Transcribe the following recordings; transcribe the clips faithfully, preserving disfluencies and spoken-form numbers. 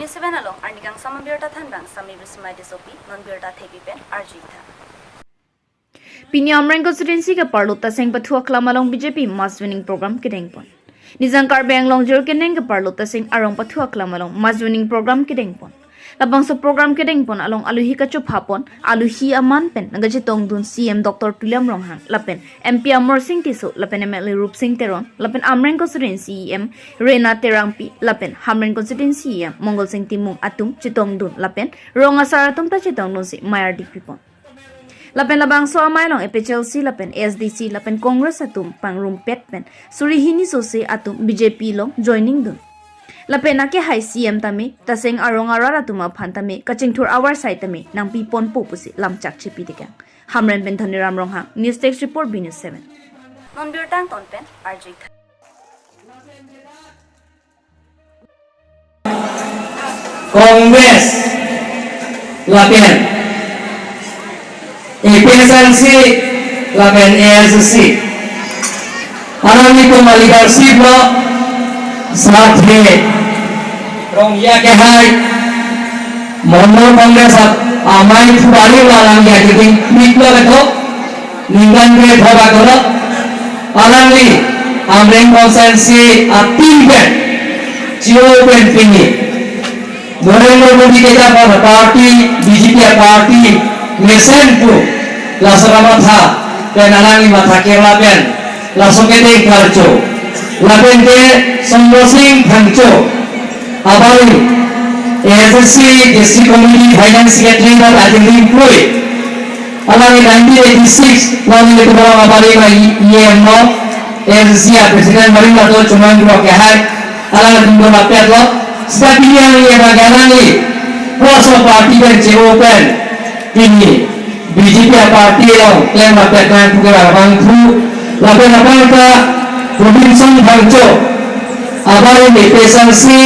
Seven along arnikangsam abirta thanbang Sami Bismai Tissopi, non birta thepi pen arju-ik tha. Pini Amreng constituency ke-arlo Taseng pathu aklam along B J P mass joining program kedengpon. Nijang Karbi Anglong Jirikindeng ke-arlo Taseng arong pathu aklam along mass joining program kedengpon. Labangso program kedengpon along aluhi kachophapon, aluhi aman pen nangkachetongdun C E M Doctor Tuliram Ronghang, lapen M P Amarsing Tisso, lapen M L A Rupsing Teron, lapen Amreng constituency E M Rena Terangpi, lapen Hamren constituency E M Mongolsing Timung atum chetongdun, lapen rong asar atum ta chetongdunsi mei ardi pipon. Lapen labangso amei along A P H L C lapen A S D C lapen Congress atum pangrumpet pen suri hini sose atum B J P along joining dun. Lapen akehai C E M tame Taseng arong arat atum aphan tame kachingthur avar sai tame nangpiponpo pusi lamchak chepi tekang. Hamren pen Dhaniram Ronghang, News Desk Report, B News seven. Non birta angton pen arju-ik tha. Congress lapen A P H L C lapen A S D C alanglitum aleadership lo, sathe Rongya kehai Mondol Congress amei thu bari lo, alangli akeding pik lo beto. Ningkan ke thoba kolo, alangli Amreng constituency atin pen, chio pen pini Narendra Modi keja pa party, B J P party mesen pu laso kamatha pen alangli matha kerla pen laso kedeng karcho. Lapen ke Songbo Sing Phangcho, abang A S D C District Committee Finance Secretary ba ajin ringpui. Alangli nineteen eighty-six along nelitum along abari ma E M lo, A S D C a president bari ma do Chomang Gro kehai, alangli tum do lapet lo. Sita pini alangli eba ke alangli, boso party pen che-o pen, pini B J P party along klem lapet nang puke abang thu, lapen abang ta Robinson Phangcho, abari ni pesansi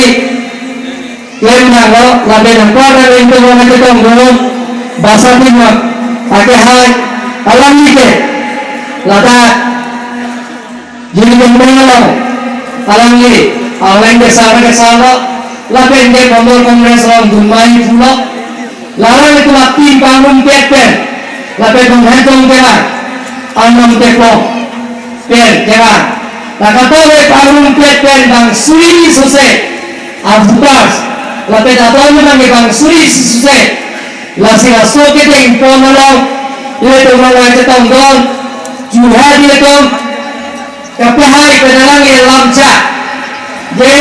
klem nanglo, lapen angkor ta ringtong lo nangketong dolo, Basa Timung akehai, alangli ke ladak Jirikindeng along alangli, alangli ke sar ke sar lo, lapen ke Mondol Congress along dunmai pulo, lalang itu lapi pangrum pet pen, lapen Bonghan Tong Terang, Arnam Tepong pen Terang, la katolik pangrum pet pen bang suri suse, a voters, lapen aton bang bang suri suse, lasi laso kedengpon along, ilitum along chetongdun, juha ilitum, kapehai pen alangli lamchak, je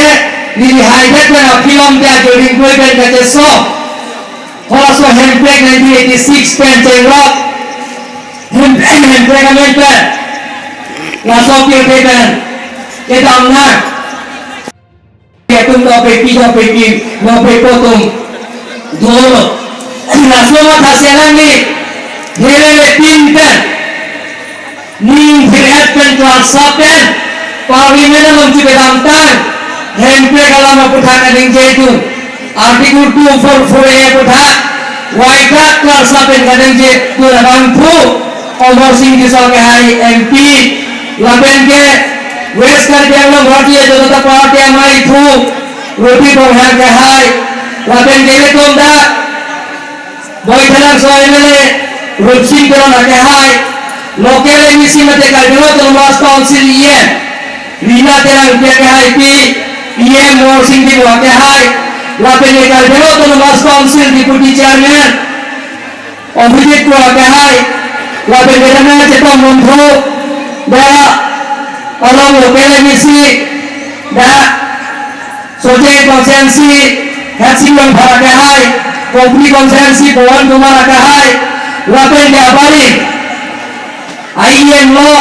neli haidet pen aphi along ta joining koi pen kacheso. Halaso hemprek nineteen eighty-six pen chenglok. Hemprek, hemprek amen pen. Laso pirthe pen kedam nang. Atum dopepi, dopepi, dopepo atum dolo. Laso matha si alangli helele pin pen, ning thir-et pen, klarsa pen, parliament along chepedamtang, hemprek alam aputhak kaningje atum, Article two four four A aputhak, waithak klarsa pen kaningje atum abangphu, Amarsing Tisso kehai M P, lapen ke West Karbi Anglong Bharatiya Janata Party amaiphu, Roti Ronghang kehai, lapen ke ilitum dak Baithalangso M L A Rupsing Teron akehai, local M A C mate Karbi Anglong Autonomous Council E M Rina Terangpi akehai pi, E M Amarsing Timung akehai, lapen ke Karbi Anglong Autonomous Council Deputy Chairman Abhijit Kro akehai, lapen ke dana chetong monthu, da along local M A C, da Socheng constituency Hersing Longphar akehai, Kopili constituency Pawan Kumar akehai, lapen ke abari I E M lo,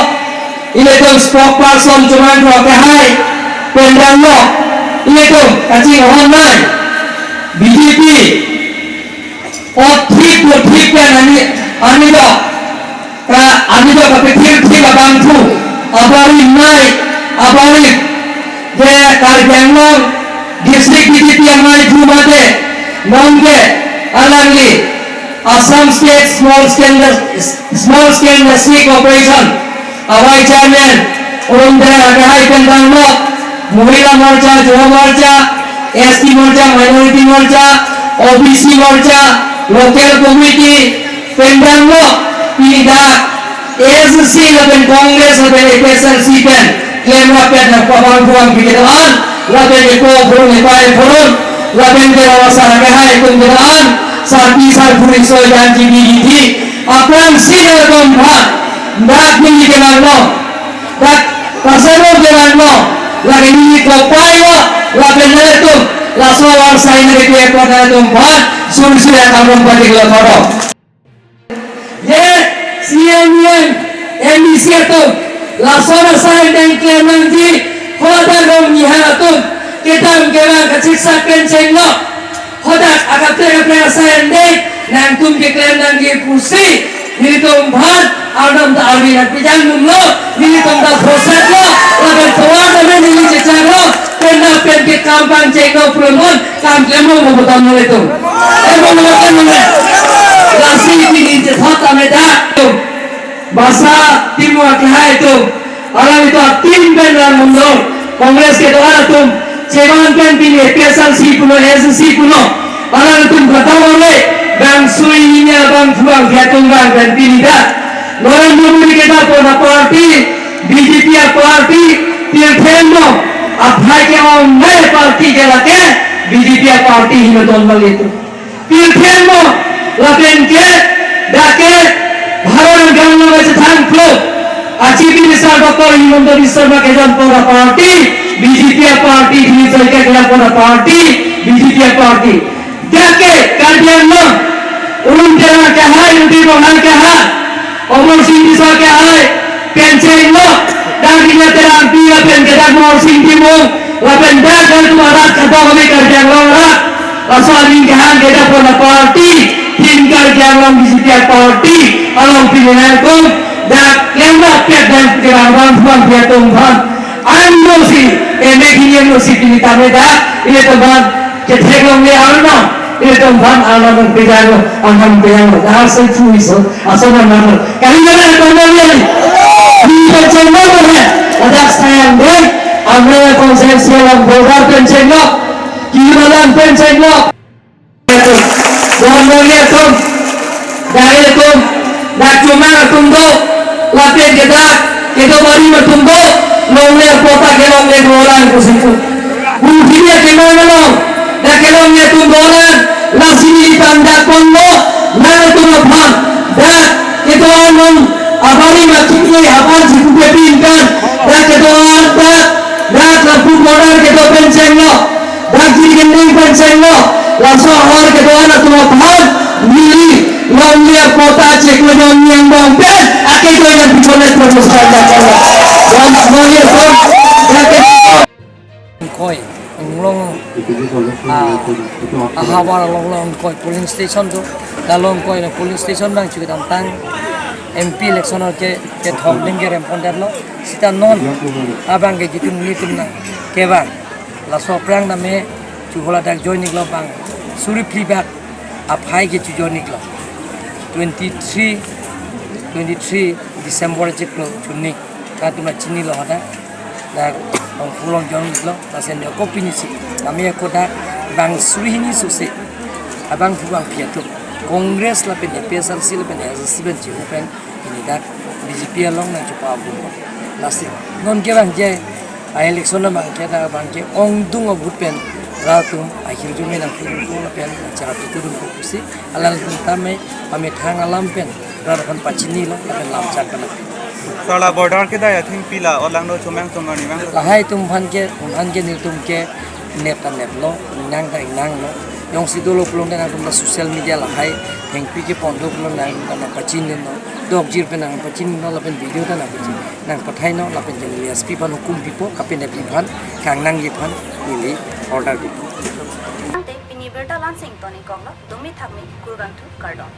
ilitum spokesperson Chomang Kro akehai, pen dam lo, ilitum kachinghon nai, B J P, othip othip pen ani, ani do, ka, ani do kapithir thir abangphu, abari nai, abari je Karbi Anglong District B J P amaiphu mate, nonke alangli Assam State Small Scale, Small Scale Industry Corporation a Vice Chairman Arun Terang akehai pen dam lo, Mohila Morcha, Yuva Morcha, S T Morcha, Minority Morcha, O B C Morcha, Local Committee, pen damlo, pini dak A S D C lapen Congress lapen A P H L C pen klemrap pen dak pabang phuang pi kedo-an, lapen eko phurung epai phurung, lapen ke rawa sar kehai atum kedo-an, sarpi sarpo riso jan G B D T, aphrangsi nangtum aphan dak neli kevanglo, dak pasarlo kevanglo, lake neli kopai lo, lapen nangtum laso angsai neli ke epot nangtum aphan suri suri akam rong patik lo thoro. Je C M, E M, M D C atum, lason asai deng klem nangji, hadak rong niha atum, kedam kevang kachiksak pen chenglo, hadak akaprek akaprek asai deng, nangtum keklem nangji pusi, nelitum aphan, arnam ta arvi nangpejang dunlo, nelitum ta phosat lo, lapen tovar tame neli chechak lo, pen dak pen ke kam pangcheng lo pulon, kam klem lo mo botam lo itum. Ebo mo botam lo. Lasi pini chethot tame dak itum. Basa Timung akehai atum. Alanglitum a-team pen ran mondol. Congress kedo-an atum. Chevan pen pini A P H L C pulo, A S D C pulo. Alanglitum kata ole. Bang sui ini abang phuang dia tunggang pen pini dak. Narendra Modi kedapon a-party, B J P a-party, pirthe mo, aphai ke-ong nai party ke lake, B J P a-party hino don bang itum. Pirthe mo, lapen ke, dak ke, Bharat ganglo chethang pro, a-Chief Minister Doctor Himanta Biswa Sarma kedapon a-party, B J P a-party, Himanta Sarkar kedapon a-party, B J P a-party. Dak ke Karbi Anglong, Arun Terang kehai, Rudi Ronghang kehai, Amarsing Tisso kehai, pen chenglo, dak Rinya Terangpi lapen ke dak Amarsing Timung, lapen dak dak tu arat kata kami Karbi Anglong arat, laso aning kehang kedapon a-party, Team Karbi Anglong B J P a-party, along pini nangtum, dak yang dak pet dan kerang bang bang dia tumpang, anu si, emek ini anu si pini tame dak, ini teman, Ketheklongle arnam, itum aphan arnam pejalo, arnam pejalo. Dak asai chui so, aso arnam. Kali mana arnam ni? Di penceng lo mana? Ada sayang deh. Amre konsepsi alam bogar penceng lo. Kimalan penceng lo. Arnam ni atum. Dari atum. Dak cuma atum do. Lapen ke dak. Kedo bari atum do. Longle pota ke longle dolang kusiku. Budi ya kemana lo? Dak kelongle atum dolang, lasi neli pangdak ponlo, nangtum aphan, dak kedo-an non, abari mati ke, aban si pupe pin kan, dak kedo-an, dak, dak lapu koran kedo penceng lo, dak jiri kending penceng lo, laso ahor kedo-an atum aphan, neli, longle pota chek lo jong niang bang pen, ake do yang piponet proposal dak lo. Dak longle pon, dak kedo Ingkoi, Anglong, ah, ahavar along lo Ingkoi polling station do, laso Ingkoi polling station abang chikidamtang M P election ke, kethom ding kerem pondetlo, sita non, abang ke jitu nelitum nangkevang, laso aphrang tame chuhola dak join iklo bang, suri phli bak, aphai ke chu join iklo, twenty-three, twenty-three December chiklo chunik, katu ma chinilo hadak. Dak Hongphu along join iklo, lasen jo kopinisi. Kami ako dak bang suri hini susi. Abang phu bang phi atum. Congress lapen A P H L C lapen A S D C pen chihu pen. Ini dak B J P along nangchepa abun. Lasi. Non ke bang je. A-election abang ke dak bang ke ongdung abut pen. Rat atum akhir jume nangpudun ko lapen. Nangchara pitudun ko pusi. Alanglitum tame. Amethang alam pen. Rat aphan pachinilo. Lapen lamchak pen. Sala border ke daya thengpi la olang do chomang chomang ni mang. Lahai atum aphan ke, aphan ke nelitum ke nep ta neplo, nang ta nanglo. Jongsi dolo pulote nangtum ta social media lahai thengpi kepon do pulo nang ta nangpachinilo. Dokjir pen nangpachinilo lapen video ta nangpachin. Nangpathai lo lapen ke neli S P aphan hukum pipo, kapen S P aphan, kangnangji aphan, neli order pipo. Ante pini birta la-an si ingtonikoklo, dumi thakmi, kurvangthu, kardom.